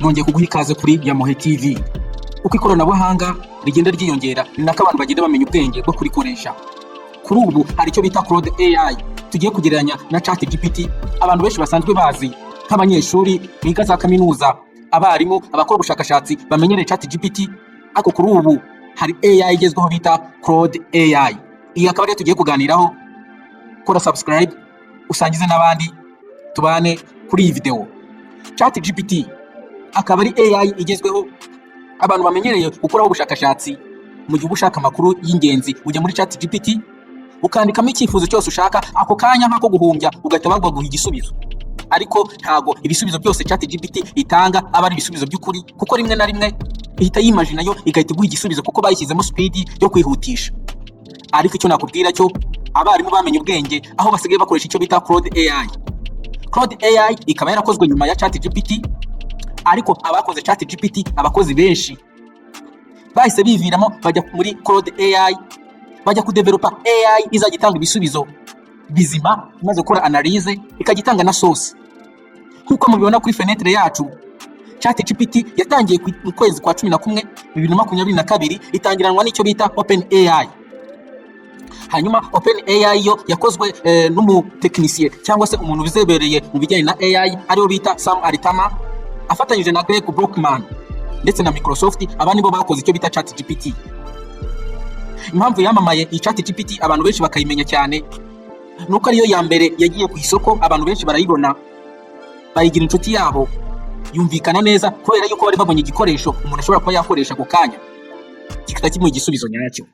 Nongeye kuguha ikaze kuri Yamuhe TV. Uko ikoranabuhanga rigenda ryiyongera, ni nako abantu bagenda bamenya ubwenge bwo kurikoresha. Kuri ubu hari icyo bita Claude AI tugiye kugereranya na ChatGPT abantu benshi basanzwe bazi, nk'abanyeshuri biga za kaminuza, abarimu, abakora ubushakashatsi bamenyereye ChatGPT. Ariko kuri ubu hari AI igezweho bita Claude AI. Iyi akaba ariyo tugiye kuganiraho. Kora subscribe, usangize n'abandi, tubane kuri iyi video. ChatGPT akaba ari AI igezweho abantu bamenyereye gukoraho ubushakashatsi. Mu gihe uba ushaka amakuru y'ingenzi, ujya muri ChatGPT ukandikamo icyifuzo cyose ushaka, ako kanya nk'ako guhumbya ugahita baguha igisubizo. Ariko ntago ibisubizo byose ChatGPT itanga aba ari ibisubizo by'ukuri, kuko rimwe na rimwe ihita yimagina yo igahita iguha igisubizo, kuko bayishyizemo speed yo kwihutisha. Ariko icyo nakubwira cyo, abarimu bamenye ubwenge aho basigaye bakoresha icyo bita Claude AI. Claude AI ikaba yarakozwe nyuma ya ChatGPT, ariko abakoze ChatGPT, abakozi benshi bahise biviramo bajya muri Claude AI, bajya kudevelopa AI izajya itanga ibisubizo bizima, imaze gukora analyse, ikajya itanga na source. Nk'uko mubibona kuri fenêtre yacu, ChatGPT yatangiye mu kwezi kwa 11 2022, itangiranwa n'icyo bita OpenAI. Hanyuma OpenAI yo yakozwe n'umutekinisiye cyangwa se umuntu ubizebereye mu bijyanye na AI, ariwe bita Sam Altman, afatanyije na Greg Brockman ndetse na Microsoft. Aba nibo bakoze icyo bita ChatGPT. Impamvu yamamaye iyi ChatGPT, abantu benshi bakayimenya cyane, nuko ariyo ya mbere yagiye ku isoko, abantu benshi barayibona, bayigira inshuti yabo, yumvikana neza kubera yuko bari babonye igikoresho umuntu ashobora kuba yakoresha ako kanya kikaba kimuha igisubizo nyacyo.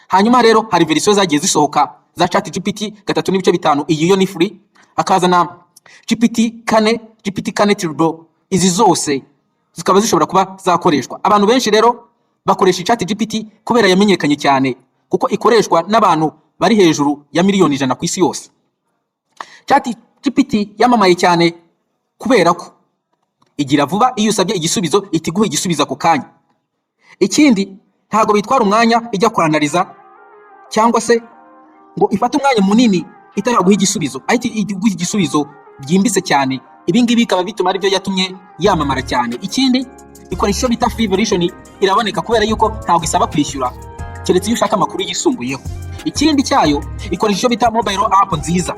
Hanyuma rero hari verisiyo zagiye zisohoka za ChatGPT 3.5, iyi yo ni free, hakaza na GPT 4, GPT 4 Turbo. Izi zose zikaba zishobora kuba zakoreshwa. Abantu benshi rero bakoresha ChatGPT kubera yamenyekanye cyane, kuko ikoreshwa n'abantu bari hejuru ya miliyoni 100 ku isi yose. ChatGPT yamamaye cyane kubera ko igira vuba. Iyo usabye igisubizo, ihita iguha igisubizo ako kanya. Ikindi, ntabwo bitwara umwanya ijya kwanariza cyangwa se ngo ifate umwanya munini itaraguha igisubizo, ahita iguha igisubizo byimbitse cyane. Ibi ngibi bikaba bituma aribyo yatumye yamamara cyane. Ikindi, ikoresha icyo bita free version, iraboneka kubera yuko ntabwo isaba kwishyura, keretse iyo ushaka amakuru yisumbuyeho. Ikindi cyayo, ikoresha icyo bita mobile app nziza,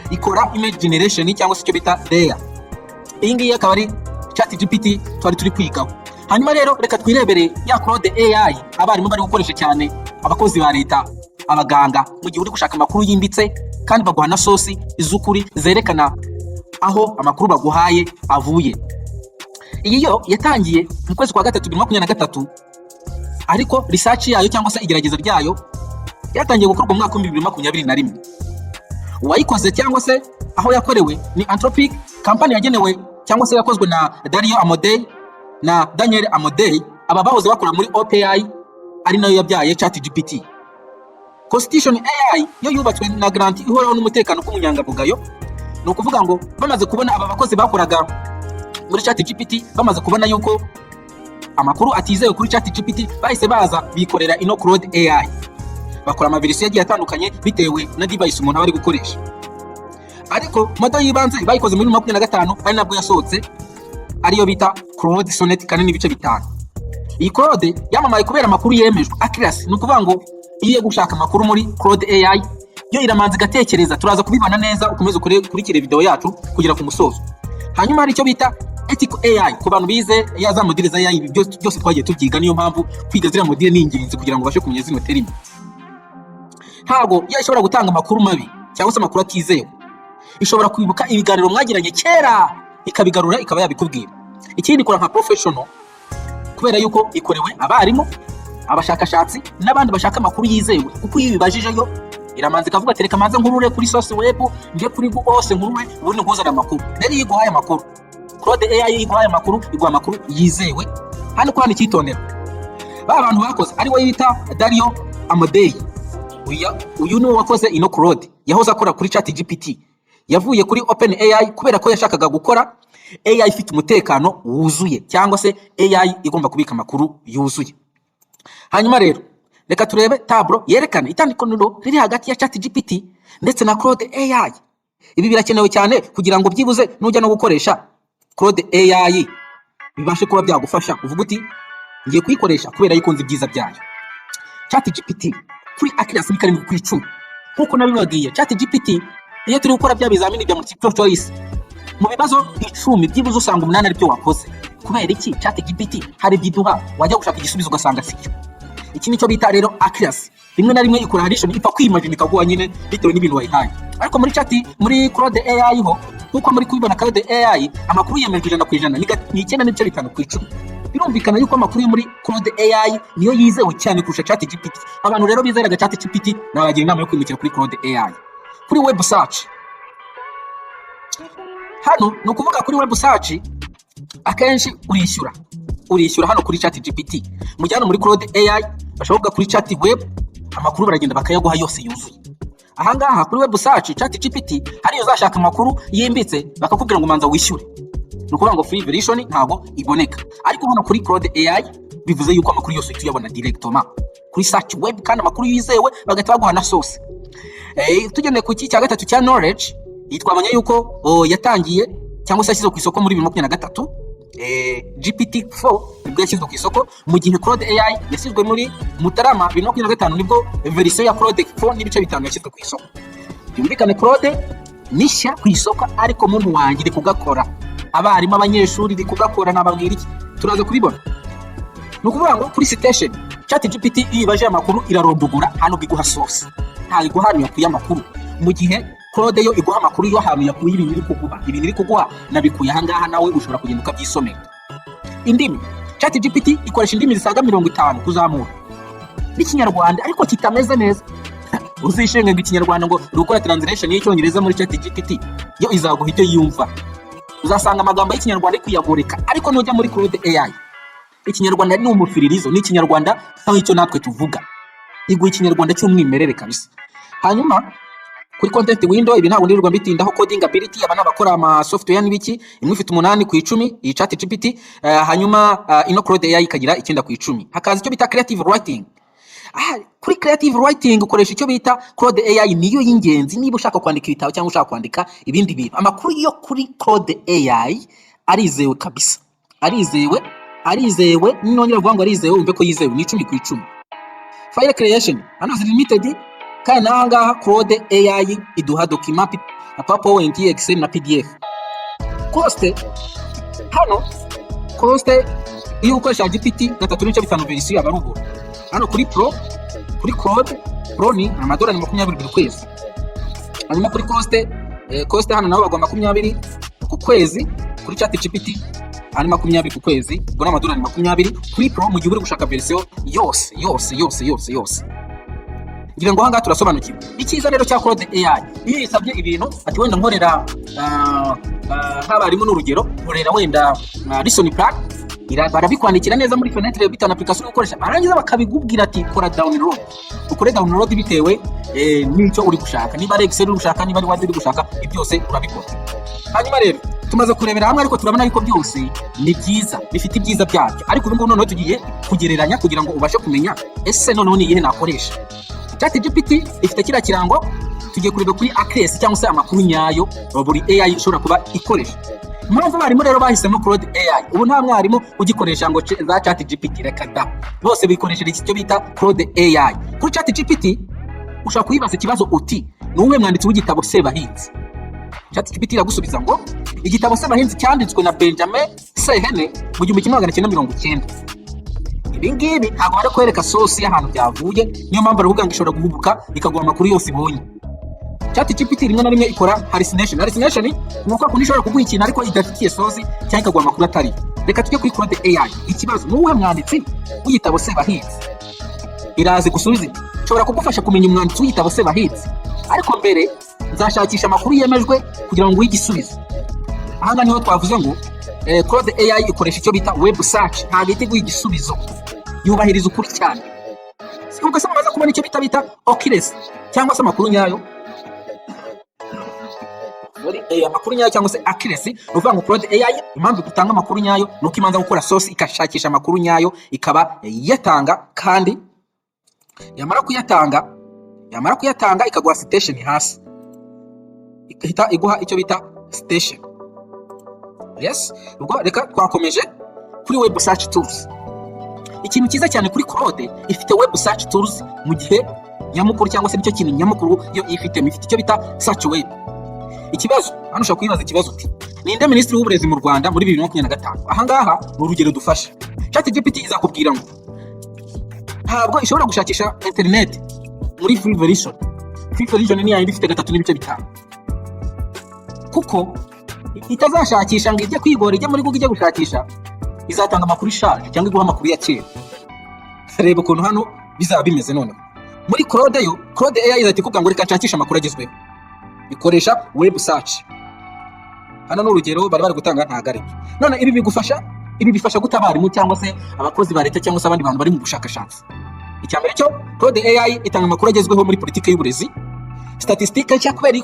ikora image generation cyangwa se icyo bita DALL-E. Iyi ngiyi akaba ari ChatGPT twari turi kwigaho. Hanyuma rero reka twirebere ya Claude AI abarimu bari gukoresha cyane, abakozi ba leta, abaganga, mu gihe uri gushaka amakuru yimbitse, kandi baguha na source z'ukuri zerekana aho amakuru baguhaye avuye. Iyi yo yatangiye mu kwezi kwa gatatu 2023, ariko research yayo cyangwa se igerageza ryayo ryatangiye gukorwa mu mwaka wa 2021. Uwayikoze cyangwa se aho yakorewe ni Anthropic company, yagenewe cyangwa se yakozwe na Dario Amodei na Daniel Amodei. Aba bahoze bakora muri OpenAI, ari nayo yabyaye ChatGPT. Constitution AI yo yubatswe na grant ihoraho n'umutekano k'umunyangamugayo. Ni ukuvuga ngo bamaze kubona, aba bakozi bakoraga muri ChatGPT bamaze kubona yuko amakuru atizewe kuri ChatGPT, bahise baza bikorera ino Claude AI, bakora amaverisiyo agiye atandukanye bitewe na device umuntu aba ari gukoresha. Ariko model y'ibanze bayikoze muri 2025, ari nabwo yasohotse, ariyo bita Claude Sonnet 4.5. Iyi Claude yamamaye kubera amakuru yemejwe, accuracy. Ni ukuvuga ngo iyo ugiye gushaka amakuru muri Claude AI, yo iramanza igatekereza. Turaza kubibona neza, ukomeze ukurikire video yacu kugera ku musozo. Hanyuma hari icyo bita ethical AI ku bantu bize ya za module za AI. Ibi byose twagiye tubyiga, niyo mpamvu kwiga ziriya module ni ingenzi kugira ngo ubashe kumenya zino terime. Ntabwo iyo ishobora gutanga amakuru mabi cyangwa se amakuru atizewe. Ishobora kwibuka ibiganiro mwagiranye kera, ikabigarura, ikaba yabikubwira. Ikindi, ikora nka professional kubera yuko ikorewe abarimu, abashakashatsi n'abandi bashaka amakuru yizewe, kuko iyo ubibajijeyo iramanza ikavuga ati: "Reka manze nkurure kuri source web, njye kuri Google hose nkurure, ubundi nkuzane amakuru." Rero iyo iguhaye amakuru, Claude AI iyo iguhaye amakuru, iguha amakuru yizewe. Hano ko hano icyitonderwa, ba bantu bakoze, ari we yita Dario Amodei, uyu niwe wakoze ino Claude, yahoze akora kuri ChatGPT. Yavuye kuri OpenAI kubera ko yashakaga gukora AI ifite umutekano wuzuye, cyangwa se AI igomba kubika amakuru yuzuye. Hanyuma rero reka turebe tableau yerekana itandukaniro riri hagati ya ChatGPT ndetse na Claude AI. Ibi birakenewe cyane kugira ngo byibuze nujya no gukoresha Claude AI Bibashe kuba byagufasha, uvuga uti: "Ngiye kuyikoresha kubera yuko nzi ibyiza byayo." Chat GPT kuri accuracy ni 7 ku 10. Nkuko nabibabwiye, Chat GPT iyo turi gukora bya bizamini bya multiple choice, mu bibazo 10 byibuze usanga umunani aribyo wakoze. Kubera iki? Chat GPT hari ibyo iduha, wajya gushaka igisubizo ugasanga sicyo. Iki nicyo bita rero accuracy. Rimwe na rimwe ikora hallucination, ipfa kwimagina ikaguha nyine bitewe n'ibintu wayihaye. Ariko muri chat, muri Claude AI ho, nkuko muri kubibona, Claude AI amakuru yemejwe 100% ni 9.5 ku 10. Birumvikana yuko amakuru yo muri Claude AI niyo yizewe cyane kurusha Chat GPT. Abantu rero bizeraga Chat GPT, nabagira inama yo kwimukira kuri Claude AI. Kuri web search hano, ni ukuvuga kuri web search akenshi urishyura hano kuri Chat GPT, mu gihe hano muri Claude AI bashobora kuvuga kuri chat web, amakuru baragenda bakayaguha yose yuzuye. Ahangaha kuri web search, Chat GPT hariyo uzashaka amakuru yimbitse bakakubwira ngo manza wishyure. Ni ukuvuga ngo free version ntabwo iboneka. Ariko hano kuri Claude AI bivuze yuko amakuru yose uhita uyabona directement kuri search web, kandi amakuru yizewe, bagahita baguha na source. Tugendeye ku cya gatatu cya knowledge, iyi twabonye yuko yatangiye cyangwa se yashyizwe ku isoko muri 2023. GPT-4 nibwo yashyizwe ku isoko, mu gihe Claude AI yashyizwe muri Mutarama 2025, nibwo verisiyo ya Claude 4.5 yashyizwe ku isoko. Byumvikane, Claude ni nshya ku isoko, ariko muntu wanjye iri kugakora. Abarimu, abanyeshuri, iri kugakora. Nababwira iki? Turaza kubibona. Ni ukuvuga ngo kuri citation, Chat GPT iyo ibaje amakuru irarondogora, nta nubwo iguha source, ntabwo iguha ahantu yakuye amakuru, mu gihe Claude yo iguha amakuru yo ahantu yakuye ibintu iri kuguha. Ibintu iri kuguha nabikuye ahangaha, nawe ushobora kugenda ukabyisomera. Indimi, Chat GPT ikoresha indimi zisaga 50 kuzamura, n'Ikinyarwanda ariko kitameze neza. Uzishinga ngo Ikinyarwanda, ngo uri gukora translation y'Icyongereza muri Chat GPT, yo izaguha ibyo yumva. Uzasanga amagambo y'Ikinyarwanda ari kuyagoreka. Ariko nujya muri Claude AI, Ikinyarwanda ni umufiririzo, ni Ikinyarwanda nk'icyo natwe tuvuga, iguha Ikinyarwanda cy'umwimerere kabisa. Hanyuma kuri content window, ibi ntabwo ndirirwa mbitindaho. Coding ability, aba ni abakora ama software n'ibiki, imwe ifite 8 ku 10 iyi Chat GPT, hanyuma ino Claude AI ikagira 9 ku 10. Hakaza icyo bita creative writing. Kuri creative writing ukoresha icyo bita Claude AI, niyo y'ingenzi niba ushaka kwandika ibitabo cyangwa ushaka kwandika ibindi bintu. Amakuru yo kuri Claude AI arizewe kabisa, arizewe, arizewe. Nongera kuvuga ngo arizewe, wumve ko yizewe, ni 10 ku 10. File creation hano ziri limited, kandi n'aha ngaha Claude AI iduha document na PowerPoint, Excel na PDF. Cost hano, cost iyo ukoresha GPT 3.5 verisiyo aba ari ubuntu. Hano kuri Pro, kuri Claude Pro ni amadolari 20 buri kwezi. Hanyuma kuri cost, cost hano nabo bagwa 20 ku kwezi. Kuri Chat GPT ari 20 ku kwezi, ubwo ni amadolari 20 kuri Pro, mu gihe uri gushaka verisiyo yose yose yose yose yose. Ngira ngo ahangaha turasobanukiwe. Icyiza rero cya Claude AI, iyo yisabye ibintu ati wenda nkorera, nk'abarimu n'urugero, nkorera wenda lesson plan, barabikwandikira neza muri fenêtre bitewe na application uri gukoresha, barangiza bakabikubwira ati kora download, ukore download bitewe n'icyo uri gushaka, niba ari Excel uri gushaka, niba ari Word uri gushaka, ibyo byose urabikora. Hanyuma rero tumaze kurebera hamwe, ariko turabona yuko byose ni byiza, bifite ibyiza byabyo. Ariko ubu ngubu noneho tugiye kugereranya kugira ngo ubashe kumenya ese noneho ni iyihe nakoresha. Chat GPT ifite kiriya kirango. Tugiye kureba kuri accuracy cyangwa se amakuru nyayo buri AI ishobora kuba ikoresha. Impamvu abarimu rero bahisemo Claude AI, ubu nta mwarimu ugikoresha ngo za Chat GPT, reka da, bose bikoresheje iki cyo bita Claude AI. Kuri Chat GPT ushobora kuyibaza ikibazo uti: "Ni uwuhe mwanditsi w'igitabo Sebahinzi?" Chat GPT iragusubiza ngo igitabo Sebahinzi cyanditswe na Benjamin Sehene mu 1990. Ibi ngibi ntabwo bari kwereka source y'ahantu byavuye, niyo mpamvu baravuga ngo ishobora guhubuka ikaguha amakuru yose ibonye. Chat GPT rimwe na rimwe ikora hallucination. Hallucination ni uko kundi ishobora kuguha ikintu ariko idafitiye source, cyangwa ikaguha amakuru atari. Reka tujye kuri Claude AI. Ikibazo: "Ni uwuhe mwanditsi w'igitabo Sebahinzi?" Iraza gusubiza iti: "Nshobora kugufasha kumenya umwanditsi w'igitabo Sebahinzi, ariko mbere nzashakisha amakuru yemejwe kugira ngo nguhe igisubizo." Aha ngaha niho twavuze ngo Claude AI ikoresha icyo bita web search, ntabwo ihita iguha igisubizo, yubahiriza ukuri cyane. Ubwo se mumaze kubona icyo bita accuracy cyangwa se amakuru nyayo? Amakuru nyayo cyangwa se accuracy, ni ukuvuga ngo Claude AI impamvu dutanga amakuru nyayo ni uko imanza gukora source, ikashakisha amakuru nyayo, ikaba yatanga, kandi yamara kuyatanga ikaguha citation hasi, igahita iguha icyo bita citation. Yes, ubwo reka twakomeje. Kuri web search tools, ikintu cyiza cyane kuri Claude, ifite web search tools mu gihe nyamukuru, cyangwa se nicyo kintu nyamukuru yo ifite icyo bita search web. Ikibazo hano, ushobora kwibaza ikibazo uti: "Ninde minisitiri w'uburezi mu Rwanda muri 2025?" Ahangaha ni urugero dufashe. ChatGPT izakubwira ngo ntabwo ishobora gushakisha internet muri free version. Free version ni yayindi ifite 3.5, kuko itazashakisha ngo ijye kwigora, ijye muri Google ijye gushakisha, izatanga amakuru ishaje cyangwa iguha amakuru ya kera. Reba ukuntu hano bizaba bimeze. Noneho muri Claude yo, Claude AI izahita ikubwira ngo: "Reka nshakishe amakuru agezweho." Ikoresha web search. Hano ni urugero bari bari gutanga, ntabwo ari byo. None ibi bigufasha, ibi bifasha gute abarimu cyangwa se abakozi ba leta cyangwa se abandi bantu bari mu bushakashatsi? Icya mbere cyo, Claude AI itanga amakuru agezweho muri politiki y'uburezi, statistique nshya, kubera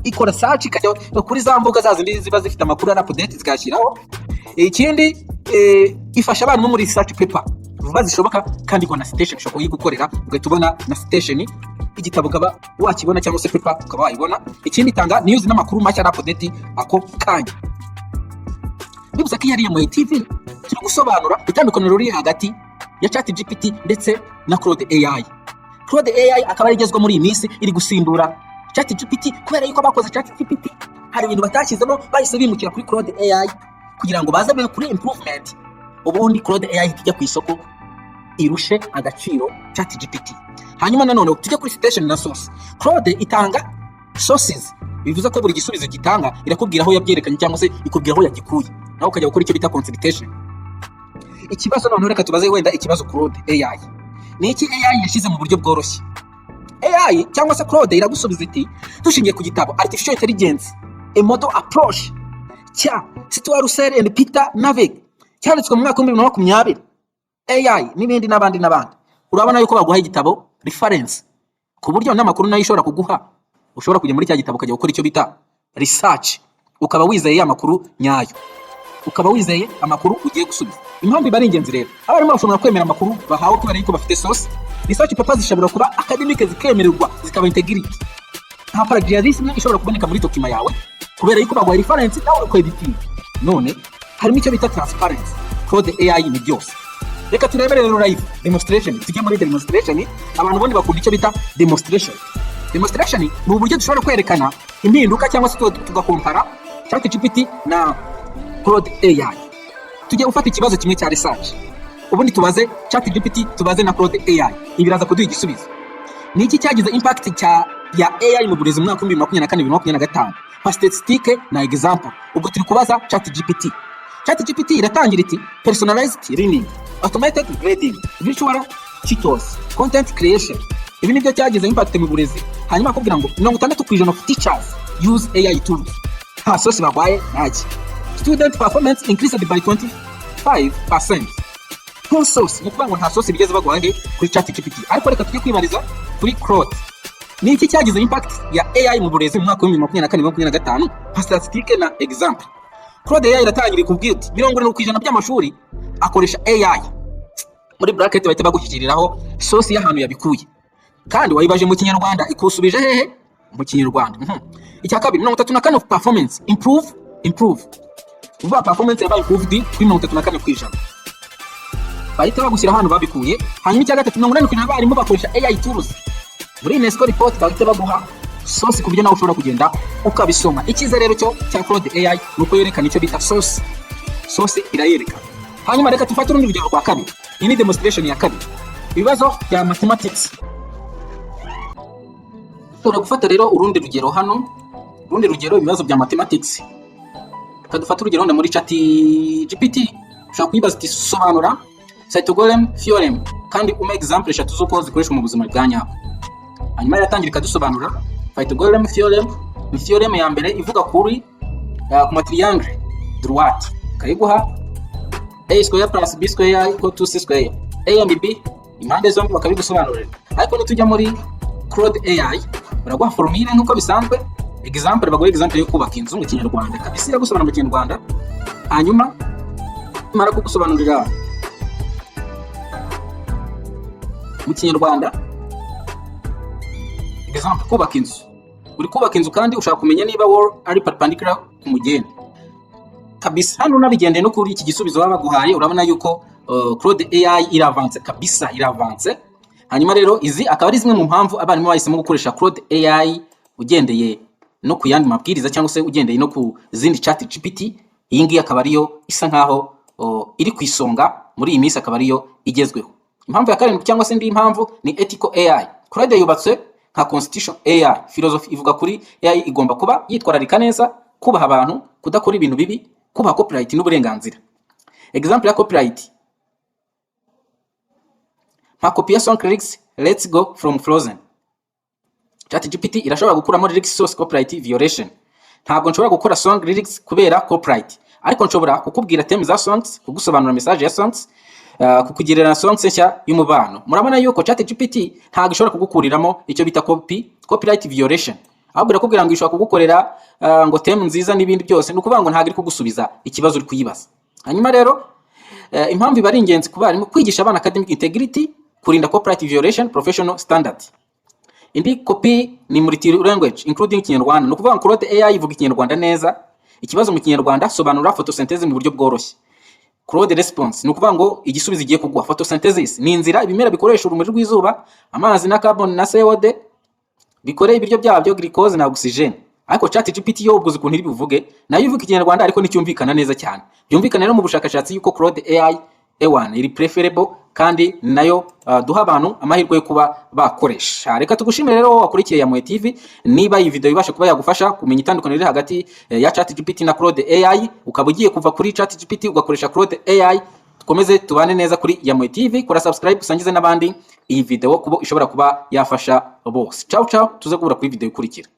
ikora search, ikajya kuri za mbuga za zindi ziba zifite amakuru ari update, zikayashyiraho. Ikindi, ifasha abarimu muri research paper vuba zishoboka, kandi ngo na citation ushobora kuyigukorera, ugahita ubona na citation, igitabo ukaba wakibona cyangwa se paper ukaba wayibona. Ikindi, itanga news n'amakuru mashya ari update ako kanya. Bivuze ko iyo ari iya TV, turi gusobanura itandukaniro riri hagati ya ChatGPT ndetse na Claude AI. Claude AI akaba ari igezweho muri iyi minsi, iri gusimbura ChatGPT, kubera yuko abakoze ChatGPT hari ibintu batashyizemo, bahise bimukira kuri Claude AI kugira ngo baze kuri improvement. Ubundi Claude AI ijya ku isoko irushe agaciro ChatGPT. Hanyuma nanone tujye kuri citation na source. Claude itanga sources, bivuze ko buri gisubizo gitanga irakubwira aho yabyerekanye cyangwa se ikubwira aho yagikuye, nawe ukajya gukora icyo bita consultation. Ikibazo noneho, reka tubaze wenda ikibazo Claude AI: ni iki AI yashyize mu buryo bworoshye? AI cyangwa se Claude iragusubiza iti: "Dushingiye ku gitabo Artificial Intelligence: A Model Approach cya Stuart Russell and Peter Norvig, cyanditswe mu mwaka wa 2020, AI n'ibindi n'abandi n'abandi." Urabona yuko baguha igitabo reference, ku buryo n'amakuru nayo ishobora kuguha, ushobora kujya muri cya gitabo ukajya gukora icyo bita research, ukaba wizeye ya makuru nyayo, ukaba wizeye amakuru ugiye gusubiza. Impamvu iba ari ingenzi rero, abarimu bashobora kwemera amakuru bahawe kubera yuko bafite source. Research papers zishobora kuba academic, zikemererwa, zikaba integrity, nta plagiarism ishobora kuboneka muri document yawe, kubera yuko baguha reference nawe ukweditinga. None harimo icyo bita transparency. Claude AI ni byose. Reka turebere rero live demonstration. Tujye muri demonstration. Abantu ubundi bakunda icyo bita demonstration. Demonstration ni uburyo dushobora kwerekana impinduka cyangwa se tugakompara ChatGPT na Claude AI. Tujye gufata ikibazo kimwe cya research, ubundi tubaze ChatGPT, tubaze na Claude AI. Ibi biraza kuduha igisubizo. Ni iki cyagize impact cya ya AI mu burezi mu mwaka wa 2024, 2025, nka statistique na example? Ubwo turi kubaza ChatGPT. ChatGPT iratangira iti: "Personalized learning, automated grading, virtual tutors, content creation." Ibi nibyo cyagize impact mu burezi. Hanyuma akubwira ngo 60% of teachers use AI tools. Nta source bagwaye, ntaki. Student performance increased by 25%. Nta source, ni ukuvuga ngo nta source bigeze baguha kuri ChatGPT. Ariko reka tujye kwibariza kuri Claude: ni iki cyagize impact ya AI mu burezi mu mwaka wa 2024, 2025, nka statistique na example? Claude AI iratangira ikubwira uti: "70% by'amashuri akoresha AI." Muri bracket bahita bagushyiriraho source y'ahantu yabikuye. Kandi wayibaje mu Kinyarwanda, ikusubije hehe? Mu Kinyarwanda. Icya kabiri, 34 performance improve, uvuga performance yabaye improved kuri 34%, bahita bagushyira ahantu babikuye. Hanyuma icya gatatu, 80% abarimu bakoresha AI tools. Muri UNESCO report bahita baguha source, ku buryo nawe ushobora kugenda ukabisoma. Icyiza rero cyo cya Claude AI ni uko yerekana icyo bita source. Source irayerekana. Hanyuma reka dufate urundi rugero rwa kabiri. Iyi ni demonstration ya kabiri, ibibazo bya mathematics. Ushobora gufata rero urundi rugero hano, urundi rugero, ibibazo bya mathematics. Reka dufate urugero wenda muri ChatGPT. Ushobora kuyibaza uti: "Sobanura Pythagorean theorem kandi umpe example eshatu z'uko zikoreshwa mu buzima bwa nyabwo." Hanyuma iratangira ikadusobanura. Pythagorean theorem ni theorem ya mbere ivuga kuri ku ma triangle droite, ikayiguha: a square plus b square equal to c square, a and b impande zombi bakabigusobanurira. Ariko nitujya muri Claude AI, baraguha formule nk'uko bisanzwe, example, baguha example yo kubaka inzu mu Kinyarwanda kabisa, iragusobanura mu Kinyarwanda. Hanyuma mara kugusobanurira mu Kinyarwanda, example, kubaka inzu, uri kubaka inzu kandi ushaka kumenya niba wall ari perpendicular ku mugende. Kabisa hano unabigendeye no kuri iki gisubizo baba baguhaye, urabona yuko Claude AI iravanse kabisa, iravanse. Hanyuma rero izi akaba ari zimwe mu mpamvu abarimu bahisemo gukoresha Claude AI, ugendeye no ku yandi mabwiriza cyangwa se ugendeye no ku zindi Chat GPT. Iyi ngiyi akaba ariyo isa nkaho iri ku isonga muri iyi minsi, akaba ariyo igezweho. Impamvu ya karindwi cyangwa se indi mpamvu ni ethical AI. Claude yubatswe nka constitution AI philosophy, ivuga kuri AI igomba kuba yitwararika neza, kubaha abantu, kudakora ibintu bibi, kubaha copyright n'uburenganzira. Example ya copyright: nka copy ya song lyrics "Let's Go" from Frozen. ChatGPT irashobora gukuramo lyrics source, copyright violation. Ntabwo nshobora gukora song lyrics kubera copyright, ariko nshobora kukubwira theme za songs, kugusobanura message ya songs, kukugerera songs nshya y'umubano. Murabona yuko ChatGPT ntabwo ishobora kugukuriramo icyo bita copyright violation, ahubwo irakubwira ngo ishobora kugukorera ngo theme nziza n'ibindi byose. Ni ukuvuga ngo ntabwo iri kugusubiza ikibazo uri kuyibaza. Hanyuma rero impamvu iba ari ingenzi ku barimu: kwigisha abana academic integrity, kurinda copyright violation, professional standard. Indi copy ni multi language including Kinyarwanda. Ni ukuvuga ngo Claude AI ivuga Ikinyarwanda neza. Ikibazo mu Kinyarwanda: sobanura photosynthesis mu buryo bworoshye. Claude response, ni ukuvuga ngo igisubizo igiye kuguha: photosynthesis ni inzira ibimera bikoresha urumuri rw'izuba, amazi na carbon na CO2, bikoreye ibiryo byabyo, glucose na oxygen. Ariko Chat GPT yo ubwo uzi ukuntu iri buvuge, nayo ivuga Ikinyarwanda ariko nticyumvikana neza cyane. Byumvikana rero mu bushakashatsi yuko Claude AI A1 iri preferable, kandi nayo duha abantu amahirwe yo kuba bakoresha. Reka tugushimire rero wowe wakurikiye ya Moe TV. Niba iyi video ibasha kuba yagufasha kumenya itandukaniro riri hagati ya Chat GPT na Claude AI, ukaba ugiye kuva kuri Chat GPT ugakoresha Claude AI, dukomeze tubane neza kuri Yamoe TV. Kora subscribe, usangize n'abandi iyi video kubo ishobora kuba yafasha bose. Ciao ciao, tuze guhura kuri video ikurikira.